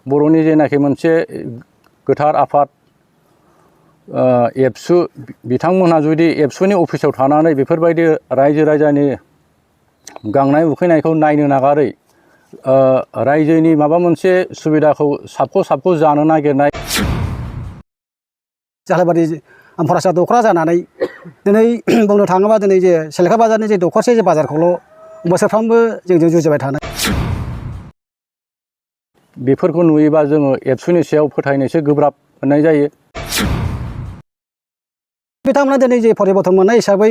बर'नि जेनाखि मोनसे गोथार आफाद एबसु बिथांमोनहा जुदि एबसुनि अफिसाव थानानै बेफोरबायदि रायजो राजानि गांनाय उखैनायखौ नायनो नागारै रायजोनि माबा मोनसे सुबिदाखौ साबख' जानो नागिरनाय जालाबादि फरायसा दख'रा जानानै दिनै बुंनो थाङोबा दिनै जे सेलेखा बाजारनि जे दखरसे जे बाजारखौल' बोसोरफ्रामबो जोंजों जुजिबाय थानाय बेफोरखौ नुयोबा जोङो एबसुनि सायाव फोथायनोसो गोब्राब मोननाय जायो। बिथांमोना दिनै जे परिबर्तन मोननाय हिसाबै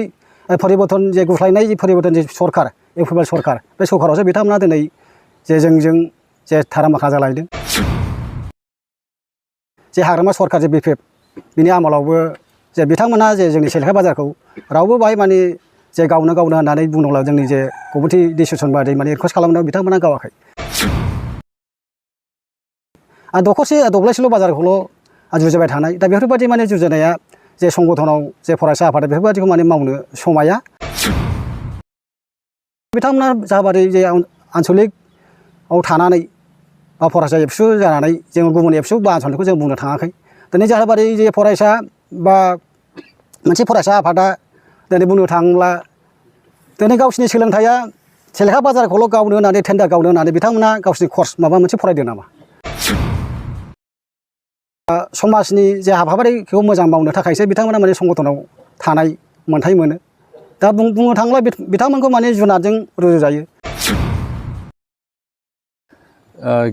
परिबर्तन जे गुस्लायनाय जे परिबर्तन जे सरकार इउपिपिएल सरकार बे सरकारावसो बिथांमोना दिनै जे जोंजों जे थारामाखा जालायदों जे हाग्रामा सरकार जे बिपिएफ बिनि आमोलावबो जे बिथांमोना जे जोंनि सेलेखा बाजारखौ रावबो बाहाय माने जे गावनो होननानै बुंदोंब्ला जोंनि जे कमिटि डिसिसन बायदि माने रिकुवेस्ट खालामनायाव बिथांमोना गावाखै। दखरसे दब्लायसेल' बाजारखौल' जुजिबाय थानाय दा बेफोरबायदि माने जुजिनाया जे संगठनाव जे फरायसा आफाद बेफोरबायदिखौ माने मावनो समाया बिथांमोना जाबादि जे आनसलिकआव थानानै बा फरायसा एबसु जानानै जों गुबुन एबसु बा आनसलिकखौ जों बुंनो थाङाखै। दिनै जाबादि जे फरायसा बा मोनसे फरायसा आफादा दिनै बुंनो थाङोब्ला दिनै गावसिनि सोलोंथाइया सेलेखा बाजारखौल' गावनो होनानै टेन्डार गावनो होनानै बिथांमोना गावसिनि कर्स माबा मोनसे फरायदों नामा? समाजनि जे हाबाफारिखौ मोजां मावनो थाखायसो बिथांमोना माने संगठनाव थानाय मोन्थाय मोनो। दा बुंनो थाङोब्ला बिथांमोनखौ माने जुनारजों रुजुजायो।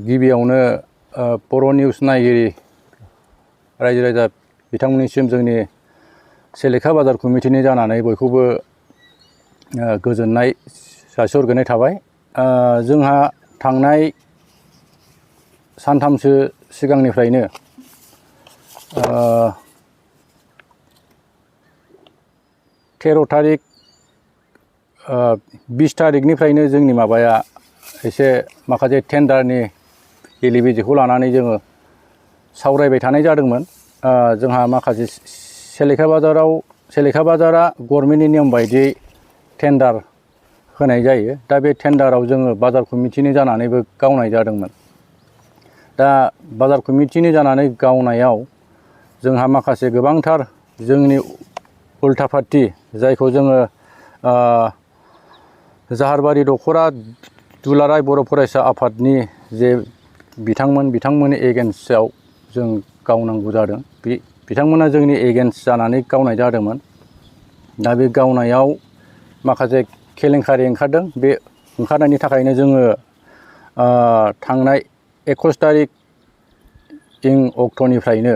गिबियावनो बर' निउस नायगिरि रायजो राजा बिथांमोननिसिम जोंनि सेलेखा बाजार कमिटिनि जानानै बयखौबो गोजोननाय जासिहरग्रोनाय थाबाय। जोंहा थांनाय सानथामसो सिगांनिफ्रायनो 13 तारिख 20 तारिखनिफ्रायनो जोंनि माबाया एसे माखासे टेन्डारनि बेले बेजेखौ लानानै जोङो सावरायबाय थानाय जादोंमोन। जोंहा माखासे सेलेखा बाजारा गभर्नमेन्टनि नियम बायदियै टेन्डार होनाय जायो। दा बे टेन्डाराव जोङो बाजार कमिटिनि जानानैबो गावनाय जादोंमोन। दा बाजार कमिटिनि जानानै गावनायाव जोंहा माखासे गोबांथार जोंनि उल्था पार्टि जायखौ जोङो जाहारबारि दख'रा दुलाराय बर' फरायसा आफादनि जे बिथांमोननि एगेन्स्टआव जों गावनांगौ जादों। बिथांमोना जोंनि एगेन्स्ट जानानै गावनाय जादोंमोन। दा बे गावनायाव माखासे केलेंकारि ओंखारदों। बे ओंखारनायनि थाखायनो जोङो थांनाय 21 तारिख अक्ट'निफ्रायनो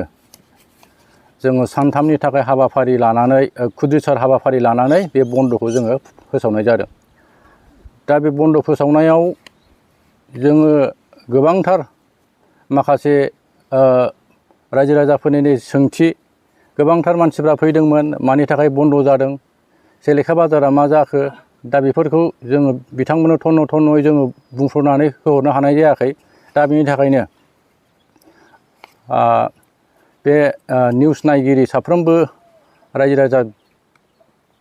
जोङो सानथामनि थाखाय हाबाफारि लानानै खुद्रिसार हाबाफारि लानानै बे बन्द'खौ जोङो फोसावनाय जादों। दा बे बन्द' फोसावनायाव जोङो गोबांथार माखासे रायजो राजाफोरनि सोंथि गोबांथार मानसिफ्रा फैदोंमोन। मानि थाखाय बन्द' जादों, सेलेखा बाजारा मा जाखो, दा बेफोरखौ जोङो बिथांमोननो थन्न'-थन्न'यै जोङो बुंफोरनानै होहरनो हानाय जायाखै। दा बेनि थाखायनो बे निउस नायगिरि साफ्रोमबो रायजो राजा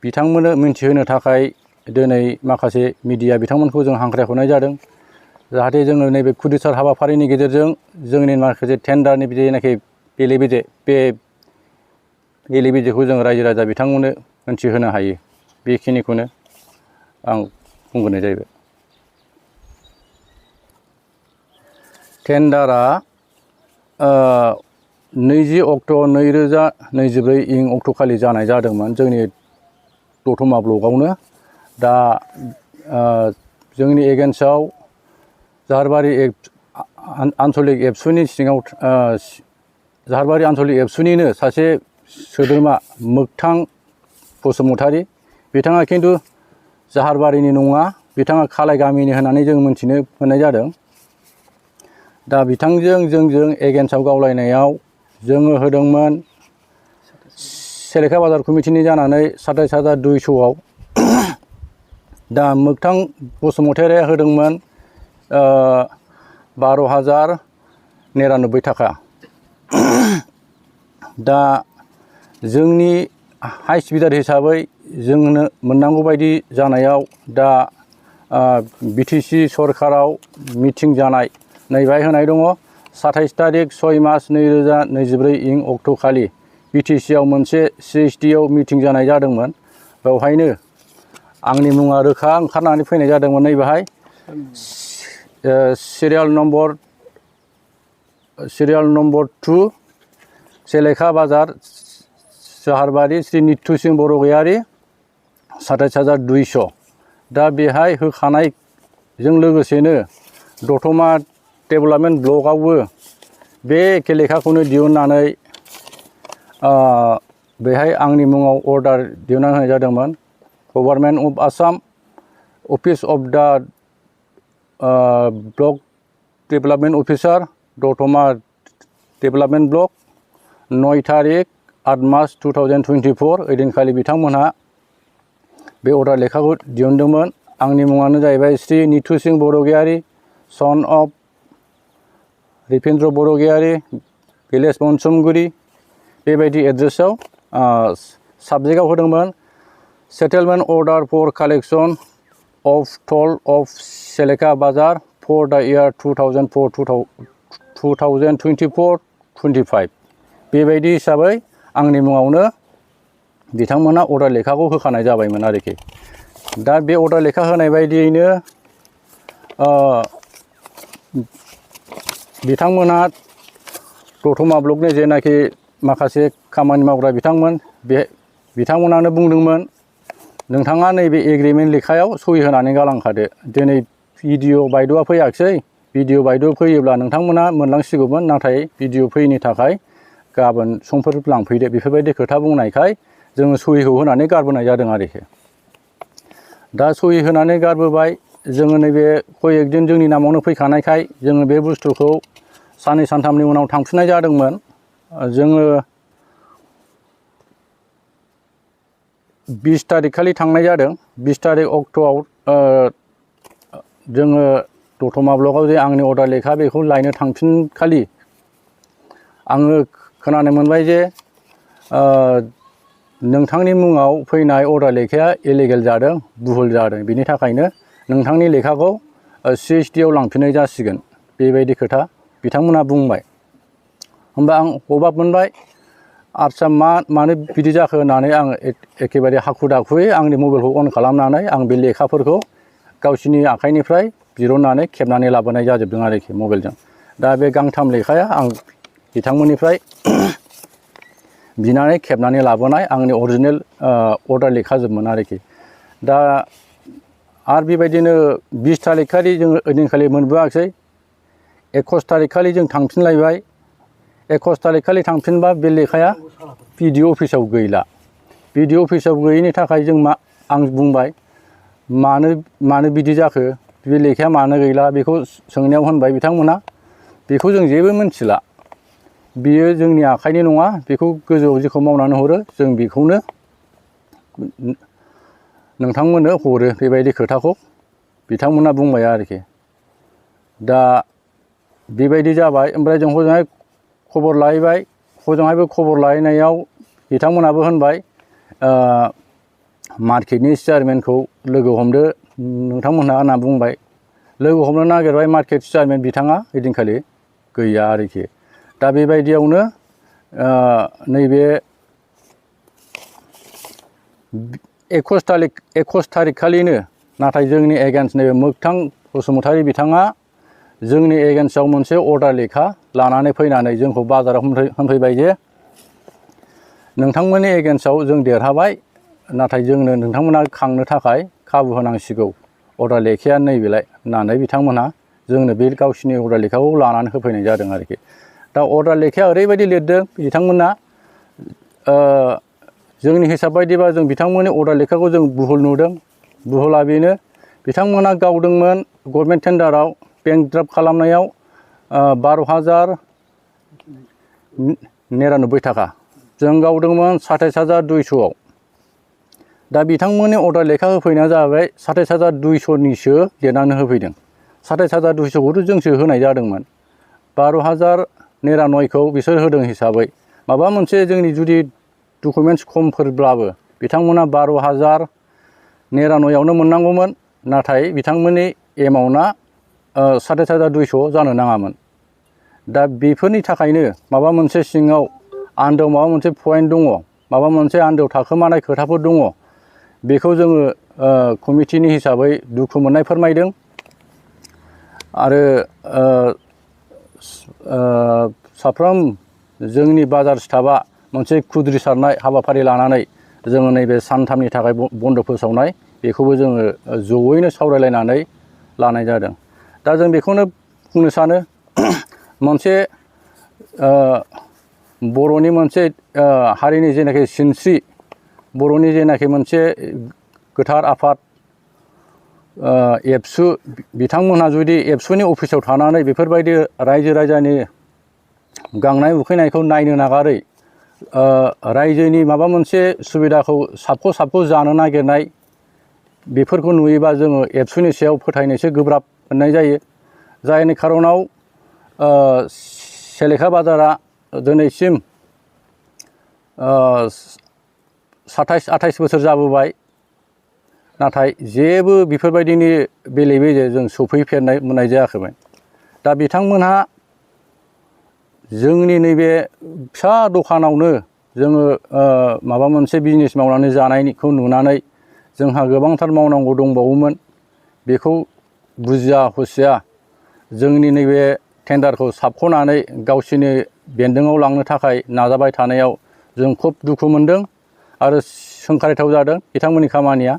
बिथांमोननो मिन्थिहोनो थाखाय दिनै माखासे मिडिया बिथांमोनखौ जों हांख्रायहरनाय जादों। जाहाथे जोङो नैबे खुद्रिसार हाबाफारिनि गेजेरजों जोंनि माखासे टेन्डारनि जेनाखि बेले बेजे बे बेले बेजेखौ जों रायजो राजा बिथांमोननो मिन्थिहोनो हायो। बेखिनिखौनो आं बुंग्रोनाय जाहैबाय। टेन्डारा 20 अक्ट' 2024 अक्ट'खालि जानाय जादोंमोन जोंनि दतमा ब्लकआवनो। दा जोंनि एगेन्स्टआव जाहारबारि आनसलिक एबसुनि सिङाव जाहारबारि आनसलिक एबसुनिनो सासे सोद्रोमा मोगथां बसुमतारी, बिथाङा खिन्थु जाहारबारिनि नङा, बिथाङा खालाय गामिनि होननानै जों मिन्थिनो मोननाय जादों। दा बिथांजों जोंजों एगेन्स्टआव गावलायनायाव जोङो होदोंमोन सेलेखा बाजार कमिटिनि जानानै 27,200आव। दा मोगथां बसुमतारीया होदोंमोन 12,099 थाखा। दा जोंनि हाइस बिडार हिसाबै जोंनो मोननांगौ बायदि जानायाव दा बिटिसि सरकाराव मिटिं जानाय नै बाहाय होनाय दङ 27 तारिख 6 मार्च 2024 इं अक्ट'खालि बिटिसिआव मोनसे CHDआव मिटिं जानाय जादोंमोन। बेवहायनो आंनि मुङा रोखा ओंखारनानै फैनाय जादोंमोन। नैबेहाय सिरियाल नम्बर 2 सेलेखा बाजार जाहारबारि श्री नित्य सिंह बरगयारी 27,200। दा बेहाय होखानायजों लोगोसेनो दतमा डेभेलपमेन्ट ब्लकआवबो बे एखे लेखाखौनो दिहुननानै बेहाय आंनि मुङाव अर्डार दिहुनना होनाय जादोंमोन। Government of Assam office of the block development officer दतमा डेभेलपमेन्ट ब्लक 9 तारिख 8 मार्च 2024 ओइदिनखालि बिथांमोनहा बे अर्डार लेखाखौ दिहुनदोंमोन। आंनि मुङानो जाहैबाय श्री नित्य Singh Bargayari son of Ripendra Bargayari village Bansumguri बेबायदि एड्रेसाव साबजेक्टआव होदोंमोन settlement order for collection of toll of Selekha Bazar for दा इयार 2024-25 बेबायदि हिसाबै आंनि मुङावनो बिथांमोना अर्डार लेखाखौ होखानाय जाबायमोन आरोखि। दा बे अर्डार लेखा होनाय बायदियैनो बिथांमोना दतमा ब्लकनि जेनाखि माखासे खामानि मावग्रा बिथांमोन बे बिथांमोनानो बुंदोंमोन नोंथाङा नैबे एग्रिमेन्ट लेखायाव सहि होनानै गालांखादो। दिनै भिडिअ बायद'आ फैयाखिसै, भिडिअ बायद' फैयोब्ला नोंथांमोना मोनलांसिगौमोन, नाथाय भिडिअ फैयैनि थाखाय गाबोन समफोर लांफैदो बेफोरबायदि खोथा बुंनायखाय जोङो सहिखौ होनानै गारबोनाय जादों आरोखि। दा सहि होनानै गारबोबाय जोङो नैबे कय एकदिन जोंनि नामावनो फैखानायखाय जोङो बे बुस्थुखौ साननै सानथामनि उनाव थांफिननाय जादोंमोन। जोङो 20 तारिख खालि थांनाय जादों। 20 तारिख अक्ट'आव जोङो दतमा ब्लकआव जे आंनि अर्डार लेखा बेखौ लायनो थांफिनखालि आङो खोनानो मोनबाय जे नोंथांनि मुङाव फैनाय अर्डार लेखाया इलिगेल जादों, भुल जादों, बिनि थाखायनो नोंथांनि लेखाखौ CHDआव लांफिननाय जासिगोन बेबायदि खोथा बिथांमोना बुंबाय। होमबा आं अबाक मोनबाय, आदसा मानो बिदि जाखो होननानै आङो एखेबारे हाखु दाखुयै आंनि मबाइलखौ अन खालामनानै आं बे लेखाफोरखौ गावसिनि आखाइनिफ्राय बिहरनानै खेबनानै लाबोनाय जाजोबदों आरोखि मबाइलजों। दा बे गांथाम लेखाया आं बिथांमोननिफ्राय बिनानै खेबनानै लाबोनाय आंनि अरिजिनेल अर्डार लेखाजोबमोन आरोखि। दा आरो बेबायदिनो 20 तारिख खालि जोङो ओइदिनखालि मोनबोआखिसै। 21 तारिख खालि जों थांफिनलायबाय। 21 तारिख खालि थांफिनबा बे लेखाया भिडिअ अफिसाव गैला। भिडिअ अफिसाव गैयैनि थाखाय आं बुंबाय मानो बिदि जाखो, बे लेखाया मानो गैला बेखौ सोंनायाव होनबाय बिथांमोना बेखौ जों जेबो मिन्थिला, बियो जोंनि आखाइनि नङा, बेखौ गोजौआव जेखौ मावनानै हरो जों बेखौनो नोंथांमोननो हरो बेबायदि खोथाखौ बिथांमोना बुंबाय आरोखि। दा बेबायदि जाबाय। ओमफ्राय जों हजोंहाय खबर लाहैबाय। हजोंहायबो खबर लाहैनायाव बिथांमोनाबो होनबाय मार्केटनि चेयारमेनखौ लोगो हमदो नोंथांमोनहा होनना बुंबाय। लोगो हमनो नागिरबाय, मार्केट चेयारमेन बिथाङा ओइदिनखालि गैया आरोखि। दा बेबायदियावनो नैबे 21 तारिख खालिनो नाथाय जोंनि एगेन्स्ट नैबे मोगथां बसुमतारी बिथाङा जोंनि एगेन्स्टआव मोनसे अर्डार लेखा लानानै फैनानै जोंखौ बाजाराव होनफैबाय जे नोंथांमोननि एगेन्स्टआव जों देरहाबाय, नाथाय जोंनो नोंथांमोना खांनो थाखाय खाबु होनांसिगौ, अर्डार लेखाया नैबेलाय होननानै बिथांमोनहा जोंनो बे गावसिनि अर्डार लेखाखौ लानानै होफैनाय जादों आरोखि। दा अर्डार लेखाया ओरैबायदि लिरदों बिथांमोना जोंनि हिसाब बायदिबा जों बिथांमोननि अर्डार लेखाखौ जों भुल नुदों। भुला बेनो बिथांमोना गावदोंमोन गभर्नमेन्ट टेन्डाराव बेंक ड्राफ्ट खालामनायाव 12,099 थाखा, जों गावदोंमोन 27,200आव। दा बिथांमोननि अर्डार लेखा होफैनाया जाबाय 27,200निसो लिरनानै होफैदों। 27,200खौथ' जोंसो होनाय जादोंमोन। 12,099खौ बिसोर होदों हिसाबै माबा मोनसे जोंनि जुदि डकुमेन्टस खमफोरब्लाबो बिथांमोना 12,099आवनो मोननांगौमोन, नाथाय बिथांमोननि एमाउन्टआ 27,200 जानो नाङामोन। दा बेफोरनि थाखायनो माबा मोनसे सिङाव आन्दोआव माबा मोनसे पइन्ट दङ, माबा मोनसे आन्दोआव थाखोमानाय खोथाफोर दङ, बेखौ जोङो कमिटिनि हिसाबै दुखु मोननाय फोरमायदों। आरो साफ्रोम जोंनि बाजार स्टाफआ मोनसे खुद्रिसारनाय हाबाफारि लानानै जोङो नैबे सानथामनि थाखाय बन्द' फोसावनाय बेखौबो जोङो जयैनो सावरायलायनानै लानाय जादों। दा जों बेखौनो बुंनो सानो मोनसे बर'नि मोनसे हारिनि जेनाखि सिनस्रि, बर'नि जेनाखि मोनसे गोथार आफाद एबसु, बिथांमोनहा जुदि एबसुनि अफिसाव थानानै बेफोरबायदि रायजो राजानि गांनाय उखैनायखौ नायनो नागारै रायजोनि माबा मोनसे सुबिदाखौ साबख' जानो नागिरनाय, बेफोरखौ नुयोबा जोङो एबसुनि सायाव फोथायनो एसे गोब्राब मोननाय जायो। जायनि खार'नाव सेलेखा बाजारा दिनैसिम 27-28 बोसोर जाबोबाय, नाथाय जेबो बेफोरबायदिनि बेले बेजे जों सफैफेरनाय मोननाय जायाखैमोन। दा बिथांमोनहा जोंनि नैबे फिसा दखानावनो जोङो माबा मोनसे बिजनेस मावनानै जानायखौ नुनानै जोंहा गोबांथार मावनांगौ दंबावोमोन, बेखौ बुजिया हसिया जोंनि नैबे टेन्डारखौ साबख'नानै गावसिनि बेन्दोङाव लांनो थाखाय नाजाबाय थानायाव जों खुब दुखु मोनदों आरो सोंखारिथाव जादों बिथांमोननि खामानिया।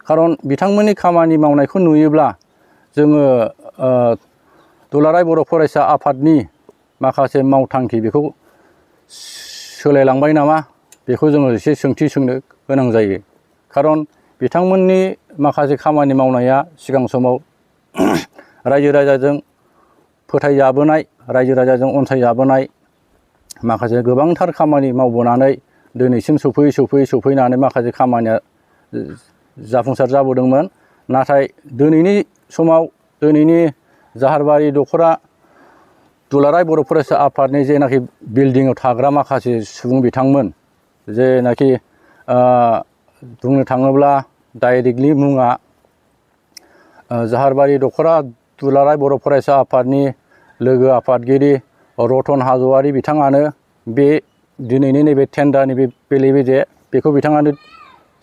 खारन बिथांमोननि खामानि मावनायखौ नुयोब्ला जोङो दुलाराय बर' फरायसा आफादनि माखासे मावथांखि बेखौ सोलायलांबाय नामा, बेखौ जोङो एसे सोंथि सोंनो गोनां जायो। खारन बिथांमोननि माखासे खामानि मावनाया सिगां समाव रायजो राजाजों फोथायजाबोनाय, रायजो राजाजों अनसायजाबोनाय, माखासे गोबांथार खामानि मावबोनानै दिनैसिम सफैनानै माखासे खामानिया जाफुंसार जाबोदोंमोन। नाथाय दिनैनि समाव दिनैनि जाहारबारि दख'रा दुलाराय बर' फरायसा आफादनि जेनाखि बिल्डिंआव थाग्रा माखासे सुबुं बिथांमोन, जेनाखि बुंनो थाङोब्ला डाइरेक्टलि मुङा जाहारबारि दख'रा दुलाराय बर' फरायसा आफादनि लोगो आफादगिरि रतन हाज'वारि बिथाङानो बे दिनैनि नैबे टेन्डारनि बे बेले बेजे बेखौ बिथाङानो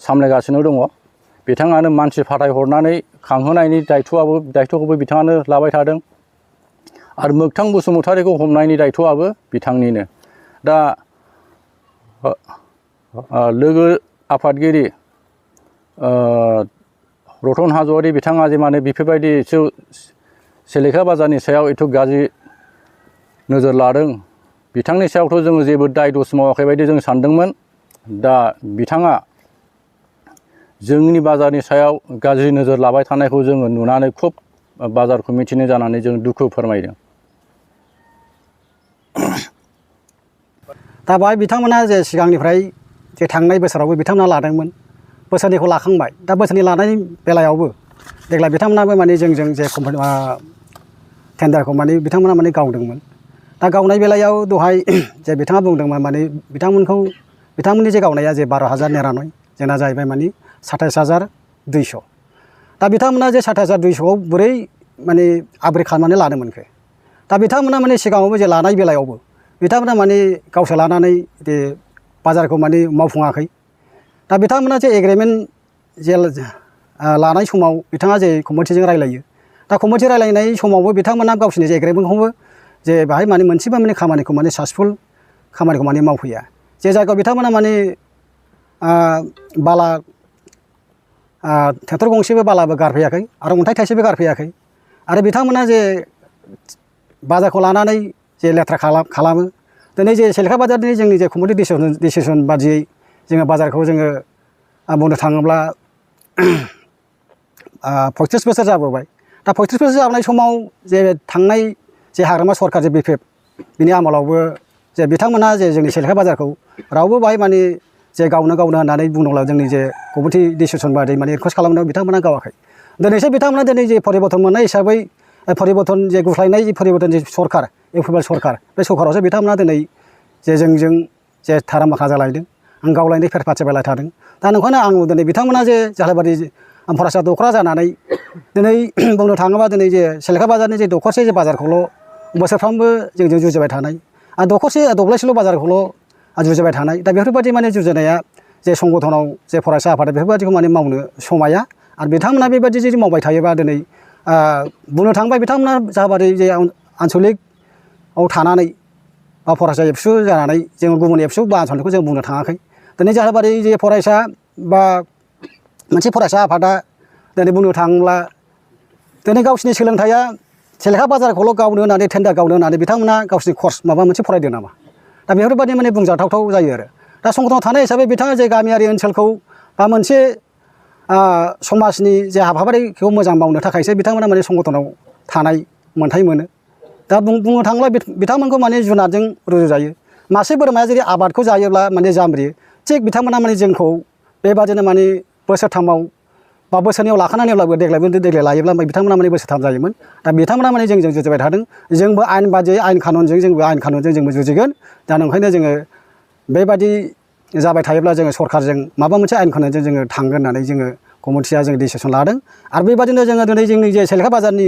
सामलायगासिनो दङ। बिथाङानो मानसि फाथायहरनानै खांहोनायनि दायथ'खौबो बिथाङानो लाबाय थादों आरो मोगथां बसुमतारिखौ हमनायनि दायथ'आबो बिथांनिनो। दा लोगो आफादगिरि रतन हाज'वारि बिथाङा जे माने बेफोरबायदि सेलेखा बाजारनि सायाव एथ' गाज्रि नोजोर लादों, बिथांनि सायावथ' जोङो जेबो दाय दस मावाखै बायदि जों सानदोंमोन। दा बिथाङा जोंनि बाजारनि सायाव गाज्रि नोजोर लाबाय थानायखौ जोङो नुनानै खुब बाजार कमिटिनि जानानै जों दुखु फोरमायदों। दा बाहाय बिथांमोना जे सिगांनिफ्राय जे थांनाय बोसोरावबो बिथांमोना लादोंमोन, बोसोरनैखौ लाखांबाय। दा बोसोरनै लानायनि बेलायावबो देग्लाय बिथांमोनाबो माने जोंजों जे टेन्डारखौ माने बिथांमोना माने गावदोंमोन। दा गावनाय बेलायाव दहाय जे बिथाङा बुंदोंमोन माने बिथांमोननि जे गावनाया जे 12,099, जोंना जाहैबाय माने 27,200। दा बिथांमोना जे 27,200आव बोरै माने आपग्रेड खालामनानै लानो मोनखो? दा बिथांमोना माने सिगाङावबो जे लानाय बेलायावबो बिथांमोना माने गावसोर लानानै जे बाजारखौ माने मावफुङाखै। दा बिथांमोना जे एग्रिमेन्ट जे लानाय समाव बिथाङा जे कमिटिजों रायलायो, दा कमिटि रायलायनाय समावबो बिथांमोना गावसोरनि जे एग्रिमेन्टखौबो जे बाहाय माने मोनसेबा माने खामानिखौ माने साक्सेसफुल खामानिखौ माने मावफैया। जे जायगायाव बिथांमोना माने बाला ट्रेक्टर गंसेबो बालाबो गारफैयाखै आरो अन्थाइ थाइसेबो गारफैयाखै। आरो बिथांमोना जे बाजारखौ लानानै जे लेथ्रा खालामो, दिनै जे सेलेखा बाजारनि जोंनि जे कमिटि डिसिसन बादियै जोङो बाजारखौ जोङो बुंनो थाङोब्ला 35 बोसोर जाबोबाय। दा 35 बोसोर जाबोनाय समाव जे थांनाय जे हाग्रामा सरकार जे बिपिएफ बिनि आमोलावबो जे बिथांमोना जे जोंनि सेलेखा बाजारखौ रावबो बाहाय माने जे गावनो होननानै बुंदोंब्ला जोंनि जे कमिटि डिसिसन बादियै माने रिकुवेस्ट खालामनायाव बिथांमोना गावाखै। दिनैसो बिथांमोना दिनै जे परिबर्तन मोननाय हिसाबै परिबर्तन जे गुस्लायनाय परिबर्तन जे सरकार इउपिपिएल सरकार, बे सरकारावसो बिथांमोना दिनै जे जोंजों जे थारामाखा जालायदों, आं गावलायनाय फेर फाथिबायलाय थादों। दा नंखायनो आं दिनै बिथांमोना जे जाहारबारि फरायसा दख'रा जानानै दिनै बुंनो थाङोबा दिनै जे सेलेखा बाजारनि जे दखरसे जे बाजारखौल' बोसोरफ्रामबो जोंजों जुजिबाय थानाय आरो दखरसे दब्लायसेल' बाजारखौल' जुजिबाय थानाय दा बेफोरबायदि माने जुजिनाया जे संगठनाव जे फरायसा आफादा बेफोरबायदिखौ माने मावनो समाया आरो बिथांमोना बेबायदि जुदि मावबाय थायोबा दिनै बुंनो थाङोबा बिथांमोना जाबादि जे आनसलिकआव थानानै बा फरायसा एबसु जानानै जोङो गुबुन एबसु बा आनसलिकखौ जों बुंनो थाङाखै दिनै जाबादि जे फरायसा बा मोनसे फरायसा आफादा दिनै बुंनो थाङोब्ला दिनै गावसिनि सोलोंथाइया सेलेखा बाजारखौल' गावनो होननानै टेन्डार गावनो होननानै बिथांमोना गावसिनि कर्स माबा मोनसे फरायदों नामा दा बेफोरबायदि माने बुंजाथावथाव जायो आरो दा संगठनाव थानाय हिसाबै बिथाङा जे गामियारि ओनसोलखौ बा मोनसे समाजनि जे हाबाफारिखौ मोजां मावनो थाखायसो बिथांमोना माने संगठनाव थानाय मोन्थाय मोनो दा बुंनो थाङोब्ला बिथांमोनखौ माने जुनारजों रुजुजायो मासे बोरमाया जुदि आबादखौ जायोब्ला माने जामब्रियो थिग बिथांमोना माने जोंखौ बेबादिनो माने बोसोरथामाव बा बोसोरनैयाव लाखानानैब्लाबो देग्लाय लायोब्ला बिथांमोना माने बोसोरथाम जायोमोन दा बिथांमोना माने जोंजों जुजिबाय थादों जोंबो आयेन बादियै आयेन कानुनजों जोंबो जुजिगोन दा ओंखायनो जोङो बेबादि जाबाय थायोब्ला जोङो सरकारजों माबा मोनसे आयेन कानुनजों जोङो थांगोन होननानै जोङो कमिटिया जों डिसिसन लादों आरो बेबादिनो जोङो दिनै जोंनि जे सेलेखा बाजारनि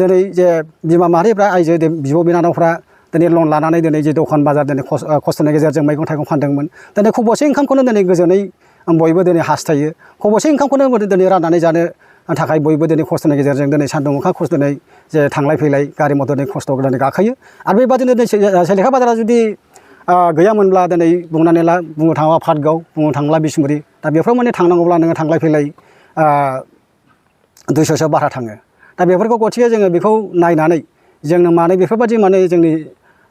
दिनै जे बिमा माहारिफ्रा आइजो बिब' बिनानावफ्रा दिनै लन लानानै दिनै जे दखान बाजार दिनै खस्थ'नि गेजेरजों मैगं थाइगं फानदोंमोन दिनै खब'से ओंखामखौनो दिनै गोजोनै बयबो दिनै हास्थायो खब'से ओंखामखौनो दिनै राननानै जानो थाखाय बयबो दिनै खस्थ'नि गेजेरजों दिनै सान्दुं अखा खस्थ'नै जे थांलाय फैलाय गारि मथरनि खस्थ' दिनै गाखोयो आरो बेबादिनो सेलेखा बाजारा जुदि गैयामोनब्ला दिनै बुंनो थाङोब्ला पाटगाव बुंनो थाङोब्ला बिसमुरि दा बेफोराव माने थांनांगौब्ला नोङो थांलाय फैलाय 200सो भारा थाङो दा बेफोरखौ गथिखे जोङो बेखौ नायनानै जोंनो माने बेफोरबायदि माने जोंनि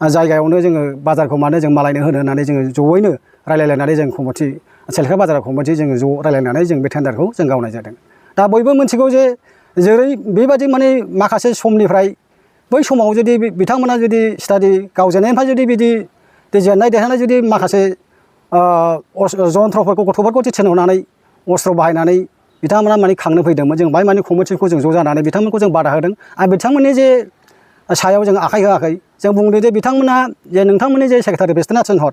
जायगायावनो जोङो बाजारखौ मानो जों मालायनो होनो होननानै जोङो जयैनो रायलायलायनानै जों कमिटि सेलेखा बाजार कमिटि जोङो ज' रायलायनानै जों बे टेन्डारखौ जों गावनाय जादों दा बयबो मिथिगौ जे जेरै बेबायदि माने माखासे समनिफ्राय बै समाव जुदि बिथांमोना जुदि स्टाडि गावजेननायनिफ्राय जुदि बिदि जेननाय देरहानाय जुदि माखासे जन्थ्रफोरखौ गथ'फोरखौ थिनहरनानै अस्त्र बाहायनानै बिथांमोना माने खांनो फैदोंमोन जों बाहाय माने कमिटिखौ जों ज' जानानै बिथांमोनखौ जों बादा होदों आरो बिथांमोननि जे सायाव जों आखाइ होआखै जों बुंदों जे बिथांमोना जे नोंथांमोननि जे सेक्रेटारि प्रेसिडेन्टआ थिनहर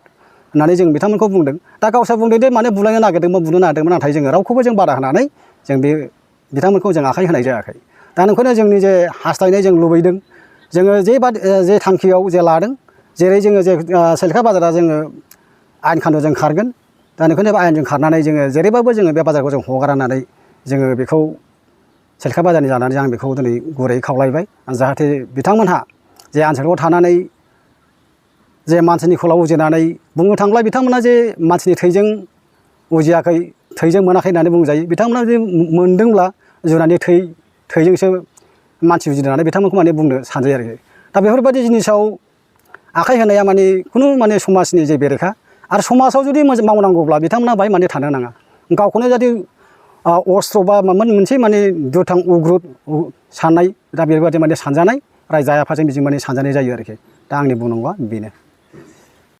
होननानै जों बिथांमोनखौ बुंदों दा गावसोर बुंदों जे माने बुलायनो नागिरदोंमोन बुनो नागिरदोंमोन नाथाय जोङो रावखौबो जों बादा होनानै जों बे बिथांमोनखौ जों आखाइ होनाय जायाखै दा ओंखायनो जोंनि जे हास्थायनाय जों लुबैदों जोङो जे थांखियाव जे लादों जेरै जोङो जे सेलेखा बाजारा जोङो आयेन खानुनजों खारगोन दा ओंखायनो आयेनजों खारनानै जोङो जेरैबाबो जोङो बे बाजारखौ जों हगारनानै जोङो बेखौ सेलेखा बाजारनि जानानै आं बेखौ दिनै गुरै खावलायबाय जाहाथे बिथांमोनहा जे आनसलिकआव थानानै जे मानसिनि खोलाव उजिनानै बुंनो थाङोब्ला बिथांमोना जे मानसिनि थैजों उजियाखै थैजों मोनाखै होननानै बुंजायो बिथांमोना जे मोनदोंब्ला जुनारनि थैजोंसो मानसि उजिनानै बिथांमोनखौ माने बुंनो सानजायो आरोखि दा बेफोरबायदि जिनिसाव आखाइ होनाया माने खुनु माने समाजनि जे बेरेखा आरो समाजाव जुदि मावनांगौब्ला बिथांमोना बाहाय माने थानो नाङा गावखौनो जुदि अस्त्र बा माबा मोनसे माने दुथां उग्रुद साननाय दा बेबायदि माने सानजानाय रायजो आफादजों बिजों माने सानजानाय जायो आरोखि दा आंनि बुंनांगौआ बेनो